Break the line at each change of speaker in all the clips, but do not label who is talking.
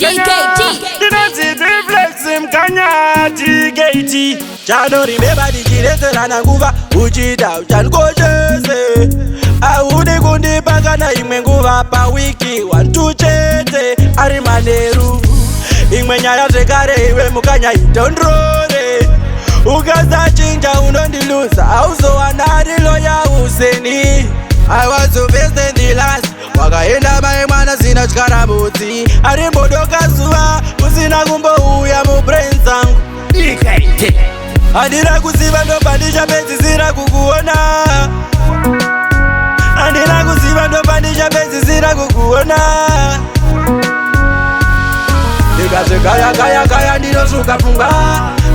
DKT.
Ndinonzi Flex Mkanya DKT.
Chanoremember ndichirezerana nguva uchiita uchandikoshese. Haudi kundipa kana imwe nguva pawiki 1 2 chete ari manheru. Imwe nyaya zvekare, iwe Mukanya, itondrore. Ukasachinja unondiluza, hauzowana loyal seni. I was the best and the last. Wakaenda mai mwana zina tyarabutsi arimbodoka zuva usina kumbouya mubrain dzangu.
DKT.
Handina kuziva ndobva ndichapedzisira kukuona. Handina kuziva ndobva ndichapedzisira kukuona. Ndikazvigaya gaya gaya, ndinosvuka pfungwa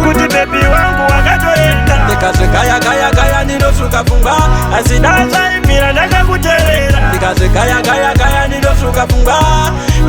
kuti baby wangu wakatoenda.
Ndikazvigaya gaya gaya, ndinosvuka pfungwa
asi ndazvaimira ndakakuteerera.
Ndikazvigaya gaya gaya, ndinosvuka pfungwa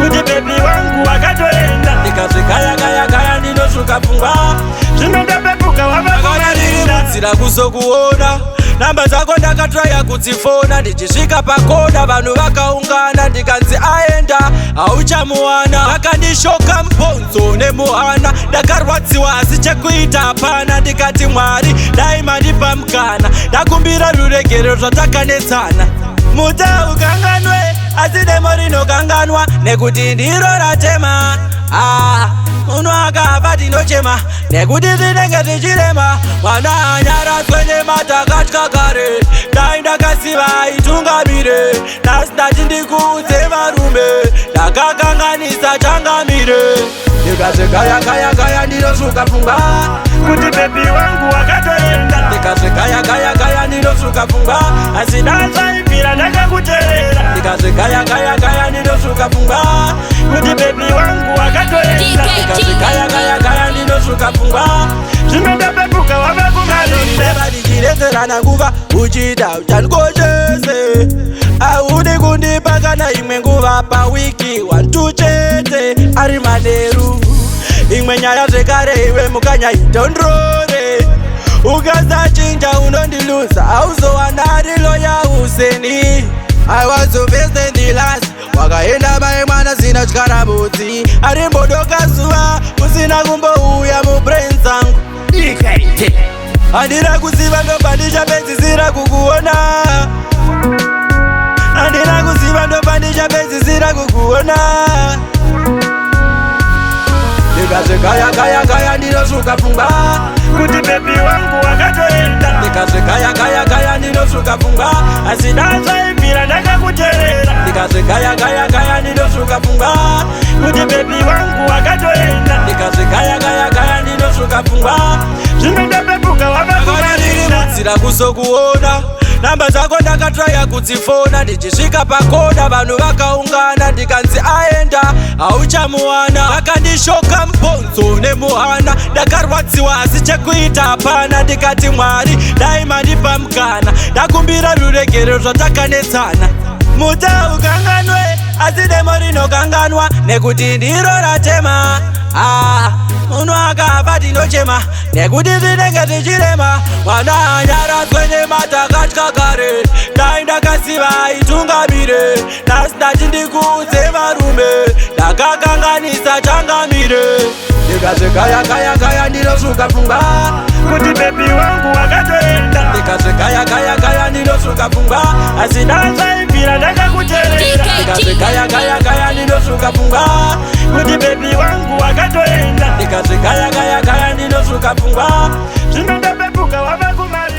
kuti baby wangu wakatoenda.
Ndikazvigaya gaya gaya, ndinosvuka pfungwa.
Zvino ndapepuka wava
Kana ndiri
kumarinda.
munzira kuzokuona, namba dzako ndakatraya kudzifona. Ndichisvika pakona, vanhu vakaungana, ndikanzi aenda, hauchamuwana. Vakandishoka mubhonzo nemuhana. Ndakarwadziwa, asi chekuita hapana. Ndikati, "Mwari, dai mandipa mukana, ndakumbira ruregero zvatakanetsana." Muta ukanganwe, asi demo rinokanganwa nekuti ndiro ratema. Ah, munhu akafa tinochema nekuti zvinenge zvichirema. Mwana anyaradzwe nematakatya kare. Dai ndakasiva itungamire. Nhasi ndati ndikuudze varume, ndakakanganisa changamire. Ndikazvigaya gaya gaya, ndinosvuka pfungwa
kuti baby wangu wakatoenda.
Ndikazvigaya gaya gaya, ndinosvuka pfungwa
asi ndazvaimira ndakakuteerera.
Ndikazvigaya gaya gaya, ndinosvuka pfungwa
kuti baby wangu wakatoenda.
Ndikazvigaya gaya gaya, ndinosvuka pfungwa.
Zvino ndapepuka wava kumarinda.
Reva ndichirezerana nguva uchiita uchandikoshese. Haudi kundipa kana imwe nguva pawiki 1 2 chete ari manheru. Imwe nyaya zvekare, iwe Mukanya, itondrore. Ukasachinja unondiluza, hauzowana loyal seni. I was the best and the last. Wakaenda mai mwana zina tyarabutsi arimbodoka zuva usina kumbouya mubrain dzangu.
DKT.
Handina kuziva ndobva ndichapedzisira kukuona. Handina kuziva ndobva ndichapedzisira kukuona. Ndikazvigaya gaya gaya, ndinosvuka pfungwa
kuti baby wangu wakatoenda.
Ndikazvigaya gaya gaya, ndinosvuka pfungwa
asi ndazvaimira ndakakuteerera.
Ndikazvigaya gaya gaya, ndinosvuka pfungwa
kuti baby wangu wakatoenda.
Ndikazvigaya gaya gaya, ndinosvuka pfungwa.
Zvino ndapepuka wava kumarinda.
Munzira kuzokuona, namba dzako ndakatraya kudzifona. Ndichisvika pakona, vanhu vakaungana, ndikanzi aenda, hauchamuwana. Vakandishoka mubhonzo nemuhana. Ndakarwadziwa, asi chekuita hapana. Ndikati, "Mwari, dai mandipa mukana, ndakumbira ruregero zvatakanetsana." Muta ukanganwe, asi demo rinokanganwa nekuti ndiro ratema. Ah, munhu akafa tinochema nekuti zvinenge zvichirema. Mwana anyaradzwe nematakatya kare. Dai ndakasiva itungamire. Nhasi ndati ndikuudze varume, ndakakanganisa changamire. Ndikazvigaya gaya gaya, ndinosvuka pfungwa
kuti baby wangu wakatoenda.
Ndikazvigaya gaya gaya, ndinosvuka pfungwa
asi ndazvaimira ndakakuteerera.
Ndikazvigaya gaya gaya, ndinosvuka pfungwa
kuti baby wangu wakatoenda.
Ndikazvigaya gaya gaya, ndinosvuka pfungwa.
Zvino ndapepuka wava kumarinda.